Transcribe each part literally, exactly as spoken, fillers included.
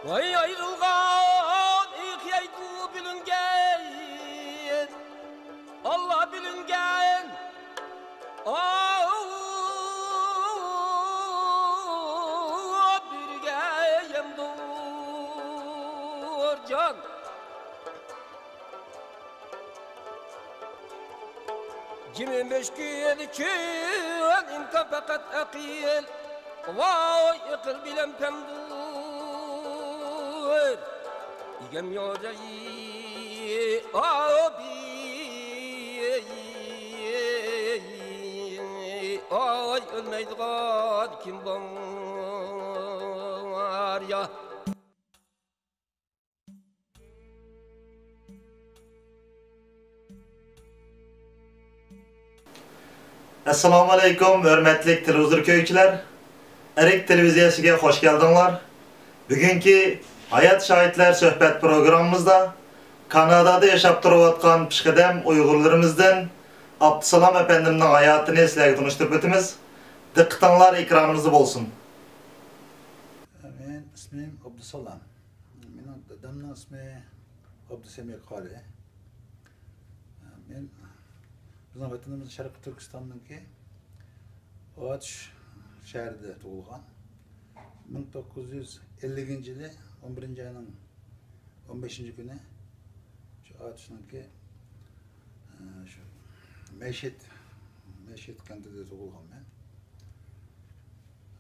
ۋاي ئايرىلغان ئېقىيدۇ بىلىنگەن، ئاللا بىلىنگەن. ئاۋۇ بىرگە يەمدۇر جان. جىمى مۈشكۈل چۈن ئىمكان پەقەت ئەقىل. ۋاي ئەقىل بىلەن پەمدۇر ئىگەم يورەي. ئاۋۇ بى ئاي ئۆلمەيدىغان كىم بار يا؟ ئەسسالامۇئەلەيكۇم، ھۆرمەتلىك تېلېۋىزور كۆرگۈچىلەر! ئەرك تېلېۋىزىيەسىگە خوش كەلدىڭلار. بۈگۈنكى ھايات شاھىتلار سۆھبەت پروگراممىمىزدا كانادادا ياشاپ تۇرۇۋاتقان پېشقەدەم ئۇيغۇرلىرىمىزدىن ئابدۇسالام ئەپەندىمنىڭ ھاياتىنى سىلەرگە تونۇشتۇرۇپ ئۆتىمىز. دىققىتىڭلار ئېكرانىمىزدا بولسۇن. مېنىڭ ئىسمىم ئابدۇسالام. مېنىڭ دادامنىڭ ئىسمى ئابدۇسەمىر قارى. مەن، بىزنىڭ ۋەتىنىمىز شەرقىي تۈركىستاننىڭكى ئاتۇش شەھىرىدە تۇغۇلغان. مىڭ توققۇز يۈز ئەللىكىنچى يىلى ئون بىرىنچى ئاينىڭ ئون بەشىنچى كۈنى شۇ ئاتۇشنىڭكى، ئە، شۇ مەشھەت، مەشھەت كەنتىدە تۇغۇلغان مەن.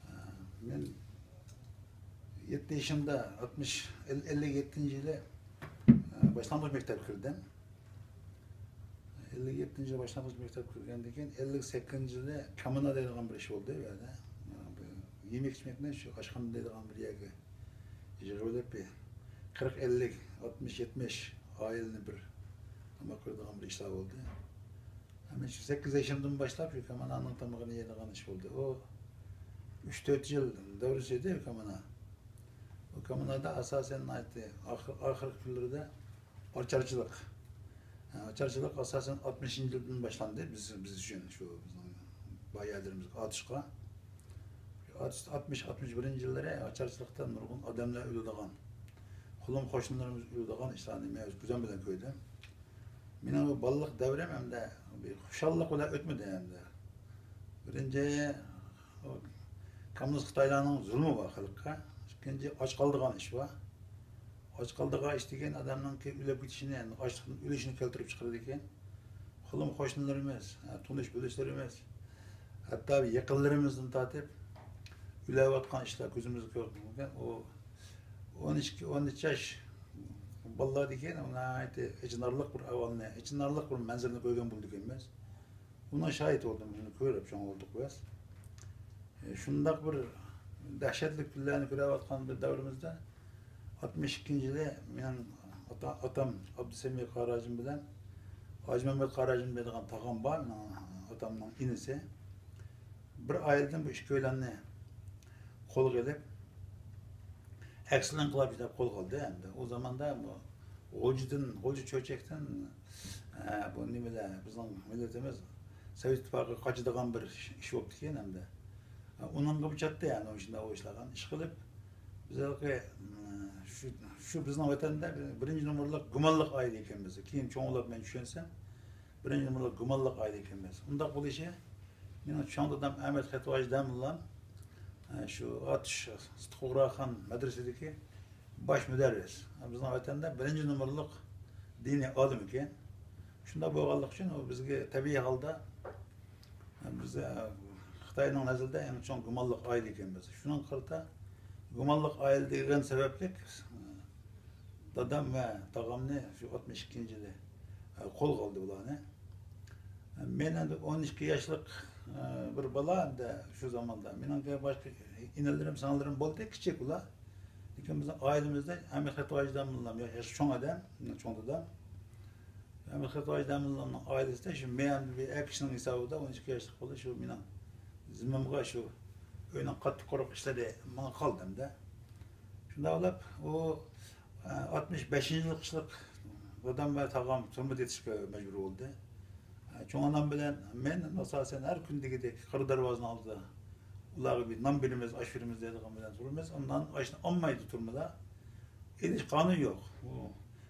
ئە، مەن يەتتە يېشىمدا، ئاتمىش، ئەللىك يەتتىنچى يىلى، ئە، باشلانغۇچ مەكتەپكە كىردىم. ئەللىك يەتتىنچى يىلى باشلانغۇچ مەكتەپكە كىرگەندىن كېيىن، ئەللىك سەككىزىنچى يىلى كامىنا دەيدىغان بىر ئىش بولدى ئۇ يەردە. بۇ يېمەك-ئىچمەكنى شۇ ئاشخانا دەيدىغان بىر يەرگە يىغىۋېلىپ، بىر قىرىق، ئەللىك، ئاتمىش، يەتمىش ئائىلىنى بىر تاماق بېرىدىغان بىر ئىشلار بولدى. ھەممە شۇ سەككىز يېشىمدىن باشلاپ شۇ كامانانىڭ تامىقىنى يەيدىغان ئىش بولدى. ئۇ ئۈچ تۆت يىل دەۋرىسى ئىدى ئۇ كامانا. ئۇ كامانادا ئاساسەن ناھايىتى ئاخىر، ئاخىرقى كۈنلىرىدە ئاچارچىلىق. ئاچارچىلىق ئاساسەن ئاتمىشىنچى يىلدىن باشلاندى بىز، بىز ئۈچۈن، شۇ بىزنىڭ باي يەرلىرىمىزگە ئاتۇشقا. ئاتۇش، ئاتمىش، ئاتمىش بىرىنچى يىللىرى ئاچارچىلىقتا نۇرغۇن ئادەملەر ئۆلىدىغان، قولۇم قوشنىلىرىمىز ئۆلىدىغان ئىشلارنى مەن ئۆز كۆزۈم بىلەن كۆردۈم. مېنىڭ بۇ بالىلىق دەۋرىم ئەمدى بىر خۇشاللىق بىلەن ئۆتمىدى ئەمدى. بىرىنچى، كوممۇنىست خىتايلارنىڭ زۇلمى بار خەلققە. ئىككىنچى، ئاچ قالىدىغان ئىش بار. ئاچ قالىدىغان ئىش دېگەن ئادەمنىڭكى ئۆلۈپ كېتىشىنى، ئاچلىقتىن ئۆلۈشىنى كەلتۈرۈپ چىقىرىدىكەن. قولۇم قوشنىلىرىمىز، تونۇش بىلىشلىرىمىز، ھەتتا يېقىنلىرىمىزدىن تارتىپ ئۆلۈۋاتقان ئىشلار كۆزىمىزگە كۆرۈنگەن. ئۇ ئون ئىككى، ئون ئۈچ ياش بالىلار دېگەن ناھايىتى ئېچىنارلىق بىر ئەھۋالنى، ئېچىنارلىق بىر مەنزىرىنى كۆرگەن بولىدىكەنمىز. ئۇنىڭ شاھىتى بولدۇم، بۇنى كۆرۈپ چوڭ بولدۇق بىز. شۇنداق بىر دەھشەتلىك كۈنلەرنى كۆرۈۋاتقان بىر دەۋرىمىزدە، ئاتمىش ئىككىنچى يىلى مېنىڭ ئاتا-، ئاتام ئابدۇسەمىر قارى ھاجىم بىلەن ھاجى مەمەت قارى ھاجىم دەيدىغان تاغام بار، مېنىڭ ئاتامنىڭ ئىنىسى. بىر ئائىلىدىن بۇ ئىككىيلەننى قولغا ئېلىپ، ئەكسىل ئىنقىلاب دەپ قولغا ئالدى ئەمدى. ئۇ زاماندا بۇ غۇلجىدىن، غۇلجا چۆچەكتىن، ئە، بۇ نېمىلەر، بىزنىڭ مىللىتىمىز سوۋېت ئىتتىپاقىغا قاچىدىغان بىر ئىش، ئىش بوپتىكەن ئەمدى. ئۇنىڭغا بۇ چاتتى، يەنى شۇنداق ئۇ ئىشلارغا ئىش قىلىپ، بىز ھېلىقى، شۇ، شۇ بىزنىڭ ۋەتەندە بىرىنچى نومۇرلۇق گۇمانلىق ئائىلە ئىكەنمىز. كېيىن چوڭلاپ مەن چۈشەنسەم، بىرىنچى نومۇرلۇق گۇمانلىق ئائىلە ئىكەنمىز. ئۇنداق بولۇشى، مېنىڭ چوڭ دادام ئەمەت خەتىۋاجى دەموللام، شۇ ئاتۇش سىدىق ئوغراخان مەدرىسىدىكى باش مۇدەررىس. بىزنىڭ ۋەتەندە بىرىنچى نومۇرلۇق دىنىي ئالىم ئىكەن. شۇنداق بولغانلىقى ئۈچۈن ئۇ بىزگە تەبىئىي ھالدا، بىز، ئە، خىتاينىڭ نەزىرىدە ئەڭ چوڭ گۇمانلىق ئائىلە ئىكەنمىز. شۇنىڭغا قارىتا گۇمانلىق ئائىلە دېگەن سەۋەبلىك، ئە، دادام ۋە تاغامنى شۇ ئاتمىش ئىككىنچى يىلى، ئە، قولغا ئالدى ئۇلارنى. مەن ئەمدى ئون ئىككى ياشلىق، ئە، بىر بالا ئەمدى شۇ زاماندا. مېنىڭكى باشقا ئىنىلىرىم، سىڭىللىرىم بولدى، كىچىك ئۇلار. لېكىن بىزنىڭ ئائىلىمىزدە ئەمىر خەتىۋاجى دەموللام يا-، ياشى چوڭ ئادەم، چوڭ دادام. ئەمىر خەتىۋاجى دەموللامنىڭ ئائىلىسىدە شۇ مەن بىر ئەر كىشىنىڭ ھېسابىدا ئون ئىككى ياشلىق بالا شۇ مېنىڭ زىممامغا شۇ ئۆينىڭ قاتتىق قۇرۇق ئىشلىرى ماڭا قالدى ئەمدى. شۇنداق بولۇپ، ئۇ، ئە، ئاتمىش بەشىنچى يىلى قىشلىق دادام ۋە تاغام تۈرمىدە يېتىشكە مەجبۇر بولدى. ئە، چوڭ ئانام بىلەن مەن ئاساسەن ھەر كۈن دېگۈدەك قارا دەرۋازىنىڭ ئالدىدا ئۇلارغا بىر نان بېرىمىز، ئاش بېرىمىز دەيدىغان بىلەن تۇرىمىز. ئۇ نان، ئاشنى ئالمايدۇ تۈرمىدە. ئېلىش قانۇنى يوق. ئۇ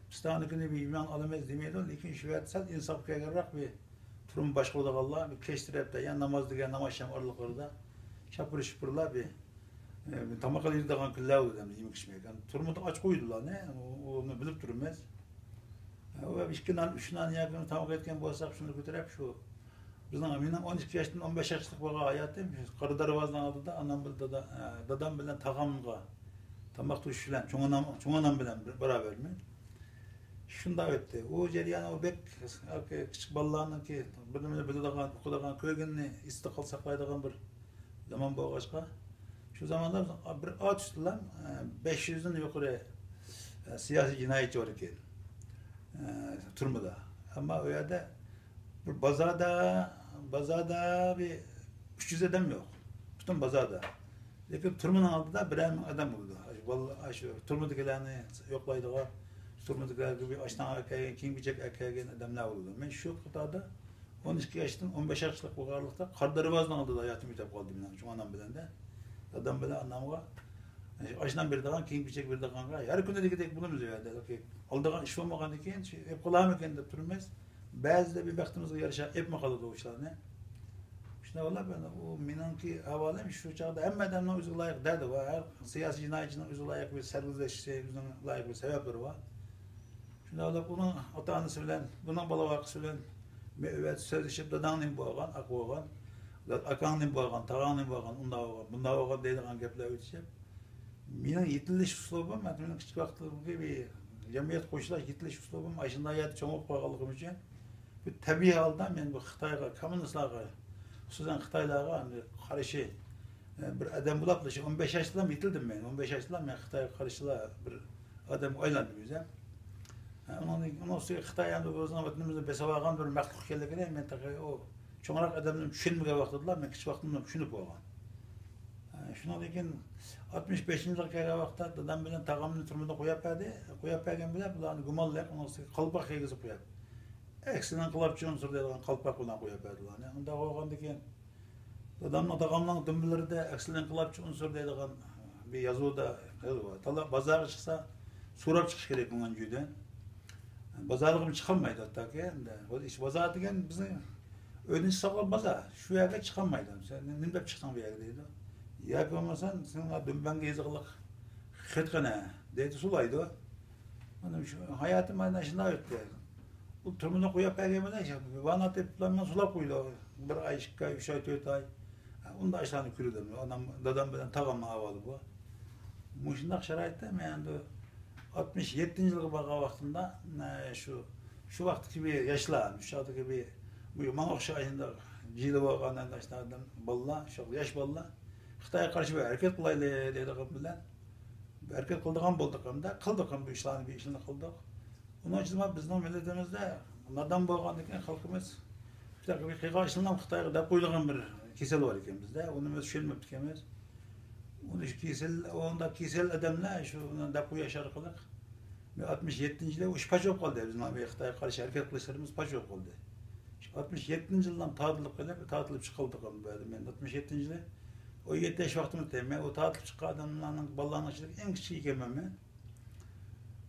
پىستانىكىنى بىر يېمەن ئالىمىز دېمەيدۇ، لېكىن شۇ يەردە سەل ئىنساپقا كەلگەنرەك بىر تۇرۇم باشقۇرىدىغانلار بىر كەچ تەرەپتە، يا ناماز دېگەن ناماز شام ئارىلىقلىرىدا شاپۇر-شۇپۇرلاپ بىر، ئە، بىر تاماق ئېلىدىغان كۈنلەر بولىدۇ، يېمەك ئىچمەك. يەنى تۇرمىدا ئاچ قويىدۇ ئۇلارنى، ئۇ-، ئۇنى بىلىپ تۇرىمىز. ئۇ ئىككى نان، ئۈچ نان ياكى تاماق يەتكەن بولساق، شۇنى كۆتۈرۈپ شۇ بىزنىڭ، مېنىڭ ئون ئىككى ياشتىن ئون بەش ياشلىق بولغان ھاياتىم قارا دەرۋازىنىڭ ئالدىدا ئانام بىلەن دادا-، ئە، دادام بىلەن تاغامغا تاماق توشۇش بىلەن، چوڭ ئانام، چوڭ ئانام بىلەن بىر، باراۋەرمەن. شۇنداق ئۆتتى. ئۇ جەريان ئۇ بەك كىچىك بالىلارنىڭكى بىر نېمىنى بىلىدىغان، ئۇقىدىغان، كۆرگىنىنى ئېستىدا قال-، ساقلايدىغان بىر زامان بولغاچقا، شۇ زاماندا بىر ئات ئۈستىدىلا، ئە، بەش يۈزدىن يۇقىرى، ئە، سىياسىي جىنايەتچى بار ئىكەن، ئە، تۈرمىدە. ئەمما ئۇ يەردە بىر بازاردا، بازاردا بىر ئۈچ يۈز ئادەم يوق. پۈتۈن بازاردا. لېكىن تۈرمىنىڭ ئالدىدا بىرەر مىڭ ئادەم بولىدۇ. ئاشۇ بالىلار، ئاشۇ تۈرمىدىكىلەرنى يوقلايدىغان، تۈرمىدىكىلەرگە بىر ئاشنا ئەكەلگەن، كىيىم-كېچەك ئەكەلگەن ئادەملەر بولىدۇ. مەن شۇ قاتاردا ئون ئىككى ياشتىن ئون بەش ياشلىق بولغانلىقتا، قارا دەرۋازىنىڭ ئالدىدا ھاياتىم ئۆتۈپ قالدى مېنىڭ چوڭ ئانام بىلەن-دە. دادام بىلەن ئانامغا ئاشنا بېرىدىغان، كىيىم-كېچەك بېرىدىغانغا ھەر كۈنى دېگۈدەك بولىمىز ئۇ يەردە. ئالىدىغان ئىش بولمىغاندىن كېيىن، شۇ ئېلىپ قالارمىكىن دەپ تۇرىمىز. بەزىدە بىر بەختىمىزگە يارىشا ئېلىپمۇ قالىدۇ ئۇ ئىشلارنى. شۇنداق بولۇپ، ئۇ مېنىڭكى ئەھۋالىم شۇ چاغدا ھەممە ئادەمنىڭ ئۆزىگە لايىق دەردى بار. ھەر سىياسىي جىنايەتچىنىڭ ئۆزىگە لايىق بىر سەرگۈزەشتى، ئۆزىنىڭ لايىق بىر سەۋەبلىرى بار. شۇنداق بولۇپ، ئۇنىڭ ئاتا-ئانىسى بىلەن، بۇنىڭ بالا-ۋاقىسى بىلەن مەن ئۇ يەردە سۆزلىشىپ، داداڭ نېمە بولغان، ئاق بولغان، ئاكاڭ نېمە بولغان، تاغاڭ نېمە بولغان، ئۇنداق بولغان، بۇنداق بولغان دەيدىغان گەپلەر ئۆتۈشۈپ، مېنىڭ يېتىلىش ئۇسلۇبۇم، مېنىڭ كىچىك ۋاقىتلىرىمدىكى بىر جەمئىيەت قوشۇلاش، يېتىلىش ئۇسلۇبۇم ئاشۇنداق يەردە چوڭ بولۇپ قالغانلىقىم ئۈچۈن، بىر تەبىئىي ھالدا مەن بۇ خىتايغا، كوممۇنىستلارغا، خۇسۇسەن خىتايلارغا قارشى، ئە، بىر ئادەم بولۇپلا، شۇ ئون بەش ياشتىلا يېتىلدىم مەن. ئون بەش ياشتىلا مەن خىتايغا قارشىلا بىر ئادەمگە ئايلاندىم ئۆزۈم. ھە، ئۇنىڭدىن، ئۇنىڭ ئۈستىگە خىتاي ئەمدى ئۆزىنىڭ ۋەتىنىمىزنى بېسىۋالغان بىر مەخلۇق ئىكەنلىكىنى مەن تېخى ئۇ چوڭراق ئادەمدىن چۈشەنمىگەن ۋاقتىدىلا مەن كىچىك ۋاقتىمدىن چۈشىنىپ بولغان. ھە، شۇنىڭدىن كېيىن ئاتمىش بەشىنچى يىلغا كەلگەن ۋاقىتتا دادام بىلەن تاغامنى تۈرمىدە قويۇپ بەردى. قويۇپ بەرگەن بىلەن بۇلارنى گۇمانلىق، ئۇنىڭ ئۈستىگە قالپاق كىيگۈزۈپ قويۇپ، ئەكسىل ئىنقىلابچى ئۇنسۇر دەيدىغان قالپاق بىلەن قويۇپ بەردى ئۇلارنى. ئۇنداق بولغاندىن كېيىن دادامنىڭ، تاغامنىڭ دۈمبىلىرىدە ئەكسىل ئىنقىلابچى ئۇنسۇر دەيدىغان بىر يازۇۋدا يېزىلغان. بازارغا چىقسا، سوراپ چىقىش كېرەك مۇنجۇدىن. بازارغىمۇ چىقالمايدۇ ھەتتاكى. ئەمدى بۇ ئىش، بازار دېگەن بىزنىڭ ئۆيدىن ساقلاپ بازار. شۇ يەرگە چىقالمايدۇ. سەن نېمە دەپ چىقتىڭ بۇ يەرگە دەيدۇ. ياكى بولمىسا سېنىڭ دۈمبەڭگە يېزىقلىق خەت قېنى دەيدۇ، سولايدۇ. مانا شۇ ھاياتىم مانا شۇنداق ئۆتتى. ئۇ تۈرمىدە قويۇپ بەرگەن بىلەن ۋاننا تېپىپ سولاپ قويىدۇ. بىر ئاي، ئىككى ئاي، ئۈچ ئاي، تۆت ئاي. ئۇنداق ئىشلارنى كۆرىدۇ. ئانام، دادام بىلەن تاغامنىڭ ئەھۋالى بۇ. مۇشۇنداق شارائىتتا مەن ئەمدى ئاتمىش يەتتىنچى يىلغا بارغان ۋاقتىمدا، ئە، شۇ، شۇ ۋاقىتتىكى بىر ياشلار، شۇ چاغدىكى بىر، بۇ ماڭا ئوخشاش ئاشۇنداق جىلى بولغان ئاشۇنداق ئادەم، بالىلار، شۇ ياش بالىلار خىتايغا قارشى بىر ھەرىكەت قىلايلى دەيدىغان بىلەن، ھەرىكەت قىلىدىغان بولدۇق ھەمدە قىلدۇق ھەم بۇ ئىشلارنى، بۇ ئىشلارنى قىلدۇق. ئۇنىڭ ئۈچۈن بىزنىڭ مىللىتىمىزدە نادان بولغاندىكىن خەلقىمىز قىلغان ئىشلارنى خىتايغا دەپ قويىدىغان بىر كېسەل بار ئىكەن بىزدە. ئۇنى بىز چۈشەنمەپتىكەنمىز. ئۇنى شۇ كېسەل، ئۇنداق كېسەل ئادەملەر شۇنى دەپ قويۇش ئارقىلىق ئاتمىش يەتتىنچى يىلى ئۇ ئىش پاش بولۇپ قالدى. بىزنىڭ خىتايغا قارشى ھەرىكەت قىلىشلىرىمىز پاش بولۇپ قالدى. ئاتمىش يەتتىنچى يىلدىن تارتىلىپ قېلىپ، تارتىلىپ چىقىلدى. مەن ئاتمىش يەتتىنچى يىلى ئون يەتتە ياش ۋاقتىمدا، مەن ئۇ تارتىلىپ چىققان ئادەملەرنىڭ، بالىلارنىڭ ئىچىدە ئەڭ كىچىكى ئىكەنمەن مەن.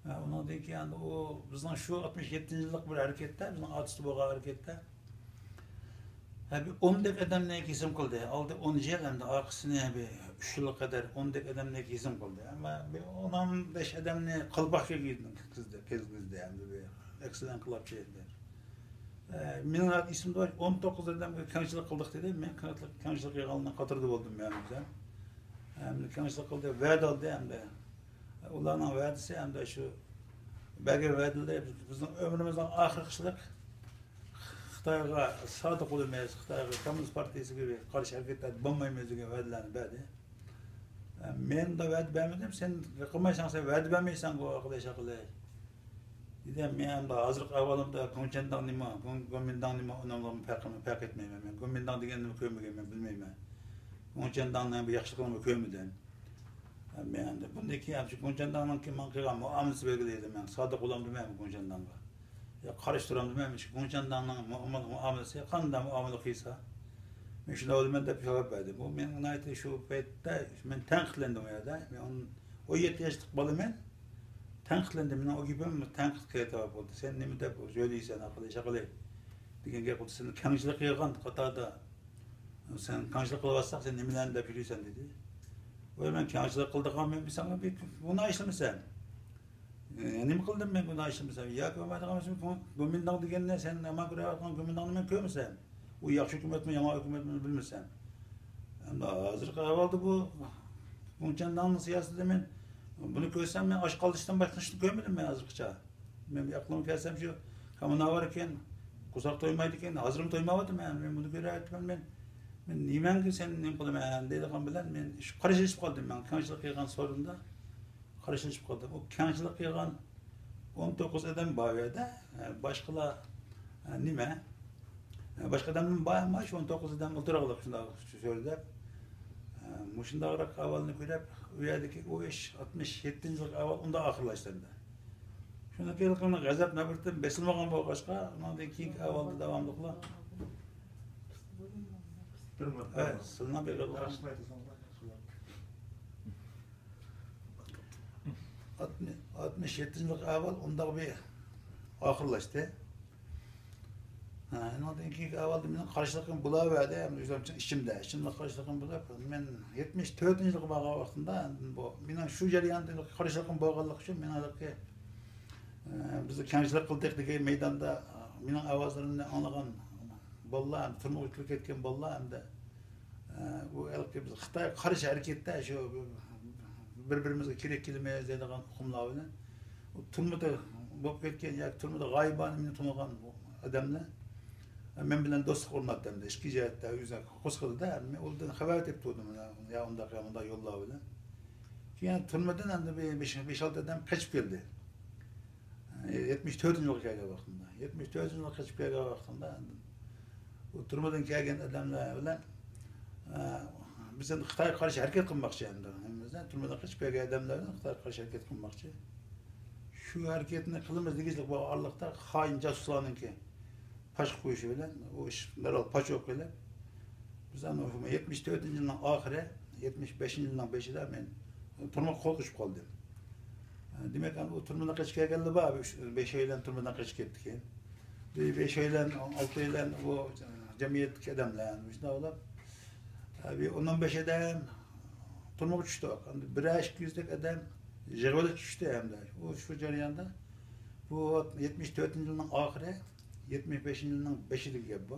ھە، ئۇنىڭدىن كېيىن ئۇ بىزنىڭ شۇ ئاتمىش يەتتىنچى يىللىق بىر ھەرىكەتتە، بىزنىڭ ئاتىسى بولغان ھەرىكەتتە، ھە، بىر ئوندەك ئادەمنى كېسىم قىلدى. ئالدى ئون يىل، ئەمدى ئارقىسىنى بىر ئۈچ يىلغا قەدەر ئوندەك ئادەمنى كېسىم قىلدى. ئەمما بىر ئون، ئون بەش ئادەمنى قالپاق كىيگۈزدى، كىيگۈزدى ئەمدى بىر ئەكسىل ئىنقىلابچى دەپ. ئە، مېنىڭ ئېسىمدە بار، ئون توققۇز ئادەمگە كەڭچىلىك قىلدۇق دېدى. مەن كەڭچىلىك، كەڭچىلىك قىلغانلارنىڭ قاتارىدا بولدۇم مەن ئۆزۈم. ئەمدى كەڭچىلىك قىلدى، ۋەدە ئالدى ئەمدى. ئۇلارنىڭ ۋەدىسى ئەمدى شۇ بەرگەن ۋەدىلىرى بىزنىڭ ئۆمرىمىزنىڭ ئاخىرقى ئىشلىق خىتايغا سادىق بولىمىز، خىتايغا كوممۇنىست پارتىيىسىگە قارشى ھەرىكەتلەردە بولمايمىز دېگەن ۋەدىلەرنى بەردى. مەن ئۇنداق ۋەدە بەرمىدىم، سەن قىلمايسەن، سەن ۋەدە بەرمەيسەنغۇ، ئاقىلەش، ئاقىلەش. دېدى، مەن ئەمدى ھازىرقى ئەھۋالىمدا گۇڭچەنداڭ نېمە، گۇڭ-، گۇمىنداڭ نېمە، ئۇنىڭغا پەرق، پەرق ئەتمەيمەن. مەن گۇمىنداڭ دېگەننى كۆرمىگەن، مەن بىلمەيمەن. گۇڭچەنداڭنىڭ بىر ياخشىلىقىنىمۇ كۆرمىدىم. مەن ئەمدى بۇندىن كېيىن شۇ گۇڭچەنداڭنىڭ ماڭا قىلغان مۇئامىلىسى بەلگىلەيدۇ. مەن سادىق بولامدىمەن گۇڭچەنداڭغا؟ يا قارشى تۇرامدىمەن؟ شۇ گۇڭچەنداڭنىڭ مۇ-، مۇ-، مۇئامىلىسى قانداق مۇئامىلە قىلسا، مەن شۇنداق بولىمەن دەپ جاۋاب بەردىم. بۇ مەن ناھايىتى شۇ پەيتتە مەن تەنقىدلەندىم ئۇ يەردە. مەن ئون، ئون يەتتە ياشلىق بالىمەن. تەنقىدلەندى. مېنىڭ ئۇ گېپىم تەنقىدكە تەۋە بولدى. سەن نېمە دەپ يۆلەيسەن، ئاقىلى شاقىلى دېگەن گەپ بولدى. سەن كەڭچىلىك قىلغان قاتاردا، سەن كەڭچىلىك قىلىۋاتساق، سەن نېمە بىلەن دەپ يۈرىسەن دېدى. ۋاي، مەن كەڭچىلىك قىلىدىغان، مەن ساڭا بىر گۇناھ ئىشلىمىسەم. ئە، نېمە قىلدىم مەن گۇناھ ئىشلىمىسەم؟ يا كۆرمەيدىغان بولسام، گۇمىنداڭ دېگەننى، سەن ئەمما كۆرۈۋاتقان گۇمىنداڭنى مەن كۆرمىسەم، ئۇ ياخشى ھۆكۈمەتمۇ، يامان ھۆكۈمەتمۇ بىلمىسەم. ئەمما ھازىرقى ئەھۋالدا بۇ گۇڭچەنداڭنىڭ سىياسىتىدە مەن بۇنى كۆرسەم، مەن ئاچ قالدىشتىن باشقا ئىشنى كۆرمىدىم مەن ھازىرغىچە. مەن ئەقلىمگە كەلسەم شۇ كامىنا بار ئىكەن، قورساق تويمايدىكەن، ھازىرمۇ تويمايۋاتىمەن. مەن بۇنى كۆرۈۋاتىمەن، مەن، مەن نېمەڭگە سەن نېمە قىلىمەن دەيدىغان بىلەن مەن شۇ قارشىلىشىپ قالدىم. مەن كەڭچىلىك قىلغان سورۇندا قارشىلىشىپ قالدىم. ئۇ كەڭچىلىك قىلغان ئون توققۇز ئادەم بار ئۇ يەردە. باشقىلار، ئە، نېمە؟ ئە، باشقا ئادەملەر بار، ئەمما شۇ ئون توققۇز ئادەم ئولتۇراقلىق شۇنداق سۆزلەپ، ئە، مۇشۇنداقراق ئەھۋالنى كۆرۈپ، ئۇ يەردىكى ئۇ ئىش ئاتمىش يەتتىنچى يىللىق ئەھۋال ئۇنداق ئاخىرلاشتى ئەمدى. شۇنداق ھېلىقىنىڭ غەزەپ نەپرىتىدىن بېسىلمىغان بولغاچقا، ئۇنىڭدىن كېيىنكى ئەھۋالدا داۋاملىقلا، بىر مىنۇت. ھە، سىلىنىڭ بىر ئاتمىش، ئاتمىش يەتتىنچى يىللىق ئەھۋال ئۇنداق بىر ئاخىرلاشتى. ھە، ئۇنىڭدىن كېيىنكى ئەھۋالدا مېنىڭ قارشىلىقىم بولاۋەردى، ئۆزۈمچە ئىچىمدە، ئىچىمدە قارشىلىقىم بولۇپ، مەن يەتمىش تۆتىنچى يىلغا بارغان ۋاقتىمدا، بۇ مېنىڭ شۇ جەرياندا قارشىلىقىم بولغانلىقى ئۈچۈن مېنىڭ ھېلىقى، ئە، بىز كەڭچىلىك قىلدۇق دېگەن مەيداندا، ئە، مېنىڭ ئاۋازلىرىمنى ئاڭلىغان بالىلار، ھەم تۈرمىگە ئۆتۈلۈپ كەتكەن بالىلار ھەمدە ئە، بۇ ھېلىقى بىز خىتايغا قارشى ھەرىكەتتە شۇ بىر-بىرىمىزگە كېرەك كېلىمىز دەيدىغان ئۇقۇملار بىلەن، تۈرمىدە بولۇپ كەتكەن ياكى تۈرمىدە غايىبانە مېنى تونۇغان ئادەملەر، ئە، مەن بىلەن دوستلۇق ئورناتتى ئەمدى ئىككى جەھەتتە، ئۆزى قوزغىدى-دە، مەن ئۇلىدىن خەۋەر تېپىپ تۇردۇم، يا ئۇنداق، يا مۇنداق يوللار بىلەن. كېيىن تۈرمىدىن ئەمدى بىر بەش، بەش-ئالتە ئادەم قېچىپ كەلدى. يەتمىش تۆتىنچى يىلغا كەلگەن ۋاقتىمدا، يەتمىش تۆتىنچى يىلغا قېچىپ كەلگەن ۋاقتىمدا، ئۇ تۈرمىدىن كەلگەن ئادەملەر بىلەن، ئە، بىز ئەمدى خىتايغا قارشى ھەرىكەت قىلماقچى ئەمدى. ھەممىمىزدە تۈرمىدىن قېچىپ كەلگەن ئادەملەر بىلەن خىتايغا قارشى ھەرىكەت قىلماقچى. شۇ ھەرىكەتنى قىلىمىز دېگۈچىلىك بولغان ئارىلىقتا خائىن جاسۇسلارنىڭكى پاش قويۇشى بىلەن ئۇ ئىش دەرھال پاش بولۇپ قېلىپ، بىز ئەنە يەتمىش تۆتىنچى يىلنىڭ ئاخىرى، يەتمىش بەشىنچى يىلنىڭ بېشىدا مەن تۈرمىگە قول قوشۇپ قالدىم. دېمەك، ئەنە ئۇ تۈرمىدىن قېچىپ كەلگەنلەر بار، ئۈچ، بەشەيلەن تۈرمىدىن قېچىپ كەتتىكەن. بىر بەشەيلەن، ئالتەيلەن بۇ جەمئىيەتتىكى ئادەملەر، مۇشۇنداق بولۇپ، بىر ئون، ئون بەش ئادەم تۈرمىگە چۈشتۇق. ئەمدى بىرەر ئىككى يۈزدەك ئادەم يىغىۋېلىپ چۈشتى ئەمدى. ئۇ شۇ جەرياندا، بۇ يەتمىش تۆتىنچى يىلنىڭ ئاخىرى، يەتمىش بەشىنچى يىلنىڭ بېشىدىكى گەپ بۇ.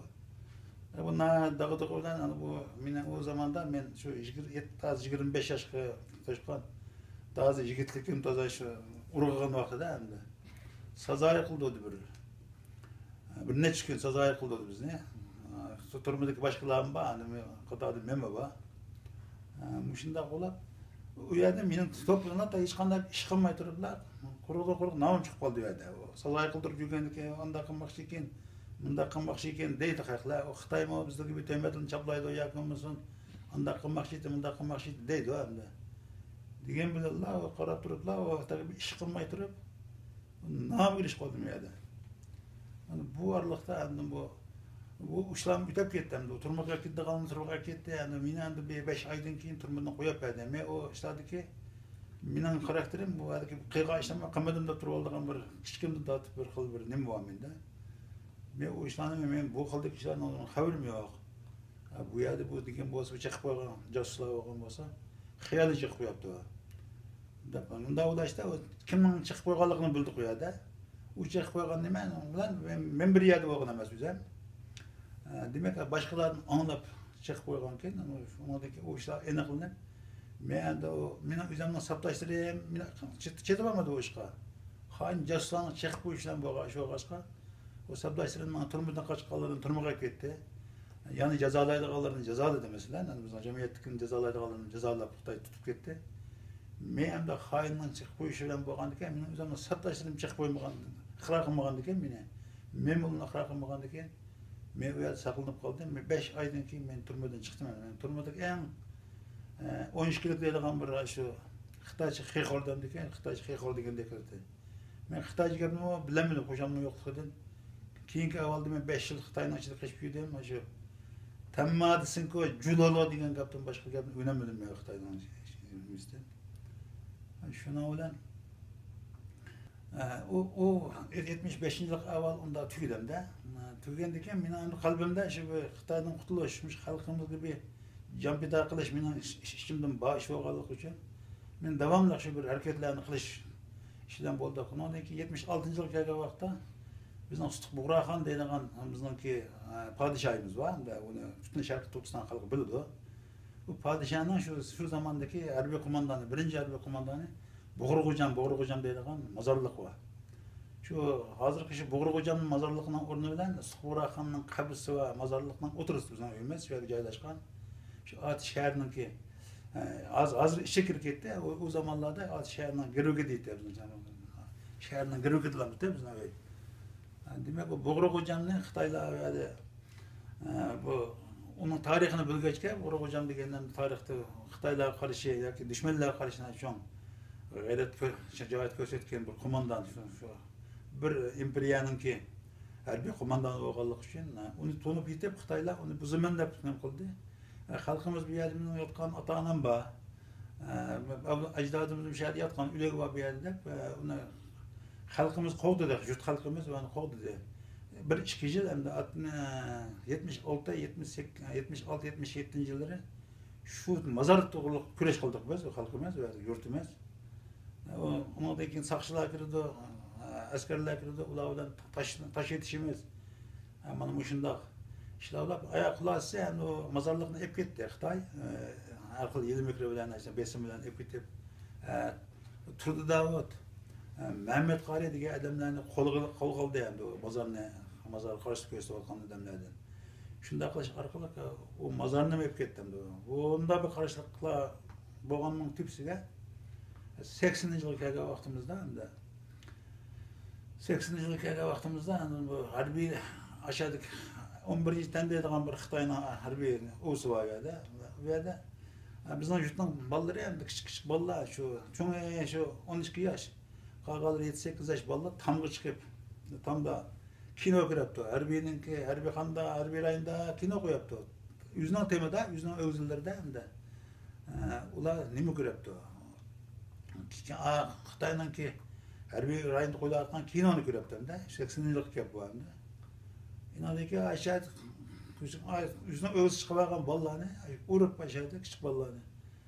بۇ ناھايىتى داغدۇغا بىلەن، ئەنە بۇ مېنىڭ ئۇ زاماندا مەن شۇ يىگىر-، يەتتە، تازا يىگىرمە بەش ياشقا توشقان، تازا يىگىتلىكىم تازا شۇ ئۇرغۇغان ۋاقتىدا ئەمدى سازايى قىلدۇردى بىر. بىر نەچچە كۈن سازايى قىلدۇردى بىزنى. شۇ تۈرمىدىكى باشقىلارمۇ بار، ئەنە قاتاردا مەنمۇ بار. مۇشۇنداق بولۇپ، ئۇ يەردە مېنى تۇتۇپ، ھېچقانداق ئىش قىلماي تۇرۇپلا، قۇرۇقلا قۇرۇق نامىم چىقىپ قالدى ئۇ يەردە. سازايى قىلدۇرۇپ يۈرگەندىكىن، ئانداق قىلماقچى ئىكەن، مۇنداق قىلماقچى ئىكەن دەيدۇ خەقلەر. ئۇ خىتايمۇ بىزلەرگە بىر تۆھمەتلەرنى چاپلايدۇ ياكى بولمىسۇن، ئانداق قىلماقچى ئىدى، مۇنداق قىلماقچى ئىدى دەيدۇ ئەمدى. دېگەن بىلەنلا ئۇ قاراپ تۇرۇپلا، ئۇ ۋاقىتتا بىر ئىش قىلماي تۇرۇپ، نامىگە ئېرىشىپ قالدىم ئۇ يەردە. ئەمدى بۇ ئارىلىقتا ئەمدى بۇ، بۇ ئىشلارمۇ ئۆتۈپ كەتتى ئەمدى. تۈرمىگە كەتىدىغانلار تۈرمىگە كەتتى. ئەمدى مېنى ئەمدى بىر بەش ئايدىن كېيىن تۈرمىدىن قويۇپ بەردى. مەن ئۇ ئىشلاردىكى مېنىڭ خاراكتېرىم بۇ يەردىكى قىلغان ئىشلارنى قىلمىدىم دەپ تۇرۇۋالىدىغان بىر كىچىكىمدىن تارتىپ بىر خىل بىر نېمە بار مەندە. مەن ئۇ ئىشلارنى، مەن بۇ خىلدىكى ئىشلاردىن خەۋىرىم يوق. ھە، بۇ يەردە بۇ دېگەن بولسا، بۇ چېقىپ قويغان جاسۇسلار بولغان بولسا، خىيالى چېقىپ قويۇپتۇ دەپ، مۇنداق ئويلاشتا، ئۇ كىمنىڭ چېقىپ قويغانلىقىنى بىلدۇق ئۇ يەردە. ئۇ چېقىپ قويغان نېمە بىلەن مەن، مەن بىر يەردە بولغان ئەمەس ئۆزۈم. ئە، دېمەك، باشقىلاردىن ئاڭلاپ چېقىپ قويغانكەن، ئۇنىڭدىن كېيىن ئۇ ئىشلار ئېنىقلىنىپ، مەن ئەمدى ئۇ، مېنىڭ ئۆزۈمنىڭ ساپداشلىرىم، مېنى چېتىۋالمىدى ئۇ ئىشقا. خائىن جاسۇسلارنىڭ چېقىپ قويۇشى بىلەن بولغان ئىش بولغاچقا، ئۇ ساپداشلىرىمنىڭ تۈرمىدىن قاچقانلىرىنى تۈرمىگە ئەكەتتى. يەنى جازالايدىغانلىرىنى جازالىدى، مەسىلەن، بىزنىڭ جەمئىيەتتىكىنى جازالايدىغانلىرىنى جازالاپ، خىتاي تۇتۇپ كەتتى. مەن ئەمدى خائىننىڭ چېقىپ قويۇشى بىلەن بولغاندىكىن، مېنىڭ ئۆزۈمنىڭ ساپداشلىرىم چېقىپ قويمىغان، ئىقرار قىلمىغاندىكىن مېنى، مەنمۇ ئۇلارنى ئىقرار قىلمىغاندىكىن، مەن ئۇ يەردە ساقلىنىپ قالدىم. مەن بەش ئايدىن كېيىن مەن تۈرمىدىن چىقتىم. مەن تۈرمىدىكى ئەڭ، ئە، ئون ئىككىلىك دەيدىغان بىر شۇ خىتايچە خېخور دەمدىكىن، خىتايچە خېخور دېگەندەك قىلدى. مەن خىتايچە گەپنىمۇ بىلەلمىدىم، خۇشالمۇ يوقلۇقىدىن. كېيىنكى ئەھۋالدا مەن بەش يىل خىتاينىڭ ئىچىدە قېچىپ يۈردۈم. مانا شۇ تەنما دېسىنكو، جۇلولو دېگەن گەپتىن باشقا گەپنى ئۆگىنەلمىدىم مەن خىتاينىڭ ئىچىدە. شۇنىڭ بىلەن ئە، ئۇ، ئۇ يەتمىش بەشىنچى يىللىق ئەھۋال ئۇنداق تۈگىدى-دە. ئە، تۈگىگەندىن كېيىن مېنىڭ ئەمدى قەلبىمدە شۇ بىر خىتايدىن قۇتۇلۇش، مۇشۇ خەلقىمىزگە بىر جان پىدا قىلىش مېنىڭ ئىچ-، ئىچ-، ئىچىمدىن بار ئىش بولغانلىقى ئۈچۈن، مەن داۋاملىق شۇ بىر ھەرىكەتلەرنى قىلىش ئىچىدە بولدۇق. ئۇنىڭدىن كېيىن يەتمىش ئالتىنچى يىلغا كەلگەن ۋاقىتتا بىزنىڭ سۇتۇق بۇغراخان دەيدىغان بىزنىڭكى، ئە، پادىشاھىمىز بار. ئەمدى ئۇنى پۈتۈن شەرقىي تۈركىستان خەلقى بىلىدۇ. بۇ پادىشاھنىڭ شۇ، شۇ زاماندىكى ھەربىي قوماندانى، بىرىنچى ھەربىي قوماندانى بۇغرا خوجام، بۇغرا خوجام دەيدىغان مازارلىق بار. شۇ ھازىرقى شۇ بۇغرا خوجام مازارلىقىنىڭ ئورنى بىلەن سۇتۇق بۇغراخاننىڭ قەبرىسى ۋە مازارلىقنىڭ ئوتتۇرىسىدا بىزنىڭ ئۆيىمىز شۇ يەردە جايلاشقان. شۇ ئاتۇش شەھىرىنىڭكى، ئە، ھازىر، ھازىر ئىچىگە كىرىپ كەتتى. ئۇ، ئۇ زامانلاردا ئاتۇش شەھىرىنىڭ گىرۋىكى دەيتتى بىزنىڭ، شەھەرنىڭ گىرۋىكى دەيتتى بىزنىڭ ئۆي. دېمەك، بۇ بۇغرا خوجامنى خىتايلار ئۇ يەردە، ئە، بۇ، ئۇنىڭ تارىخىنى بىلگەچكە، بۇغرا خوجام دېگەندە تارىختا خىتايلارغا قارشى ياكى دۈشمەنلەرگە قارشى چوڭ غەيرەت كۆ-، شىجائەت كۆرسەتكەن بىر قوماندان، شۇ، شۇ بىر ئىمپېرىيەنىڭكى ھەربىي قوماندانى بولغانلىقى ئۈچۈن، ئۇنى تونۇپ يېتىپ، خىتايلار ئۇنى بۇزىمەن دەپ نېمە قىلدى. ئە، خەلقىمىز بۇ يەردە مېنىڭ ياتقان ئاتا-ئانام بار. ئە، ئەجدادىمىز مۇشۇ يەردە ياتقان، ئۆلۈكى بار بۇ يەردە دەپ، ئە، ئۇنى خەلقىمىز قوغدىدى، جۇت خەلقىمىز ئۇنى قوغدىدى. بىر ئىككى يىل ئەمدى ئاتنى، يەتمىش ئالتە، يەتمىش سەككىز، يەتمىش ئالتە، يەتمىش يەتتىنچى يىللىرى شۇ مازار توغرىلىق كۈرەش قىلدۇق بىز، خەلقىمىز ۋە يۇرتىمىز. ئۇ، ئۇنىڭدىن كېيىن ساقچىلار كىرىدۇ، ئەسكەرلەر كىرىدۇ، ئۇلار بىلەن تاش، تاش ئېتىشىمىز. مانا مۇشۇنداق ئىشلار بولۇپ، ئاياغ خۇلاسىسى ئەمدى ئۇ مازارلىقنى ئېلىپ كەتتى خىتاي. ھەر خىل ھىيلە-مىكرى بىلەن، بېسىم بىلەن ئېلىپ كېتىپ، تۇردى داۋۇت، مەمەت قارى دېگەن ئادەملەرنى قولغا، قولغا ئالدى ئەمدى ئۇ مازارنى، مازار قارشى كۆرسىتىۋاتقان ئادەملەردىن. شۇنداق قىلىش ئارقىلىق ئۇ مازارنىمۇ ئېلىپ كەتتى ئەمدى. بۇنداق بىر قارشىلىقلار بولغاننىڭ تۈپىسىگە سەكسىنىنچى يىلغا كەلگەن ۋاقتىمىزدا ئەمدى، سەكسىنىنچى يىلغا كەلگەن ۋاقتىمىزدا ئەمدى بۇ ھەربىي ئاشادىكى ئون بىرىنچى تەن دەيدىغان بىر خىتاينىڭ ھەربىي ئۇسى بار ئۇ يەردە. ئۇ يەردە بىزنىڭ يۇرتنىڭ بالىلىرى ئەمدى كىچىك، كىچىك بالىلار، شۇ چوڭى شۇ ئون ئىككى ياش، قالغانلىرى يەتتە سەككىز ياش بالىلار تامغا چىقىپ، تامدا كىنو كۆرەپتۇ. ھەربىينىڭكى، ھەربىي خاندا، ھەربىي رايوندا كىنو قوياپتۇ. ئۆزىنىڭ تېمىدا، ئۆزىنىڭ ئۆگزىلىرىدە ئەمدى. ئە، ئۇلار نېمە كۆرەپتۇ؟ كى-، ئا، خىتاينىڭكى ھەربىي رايوندا قويۇلۇۋاتقان كىنونى كۆرەپتۇ ئەمدى. سەكسىنىنچى يىللىق گەپ بۇ ئەمدى. ئىناندىكى ئاشۇ يەردە ئۆزىنىڭ ئۆگزىگە چىقىۋالغان بالىلارنى ئۇرۇپ، ئاشۇ يەردە كىچىك بالىلارنى.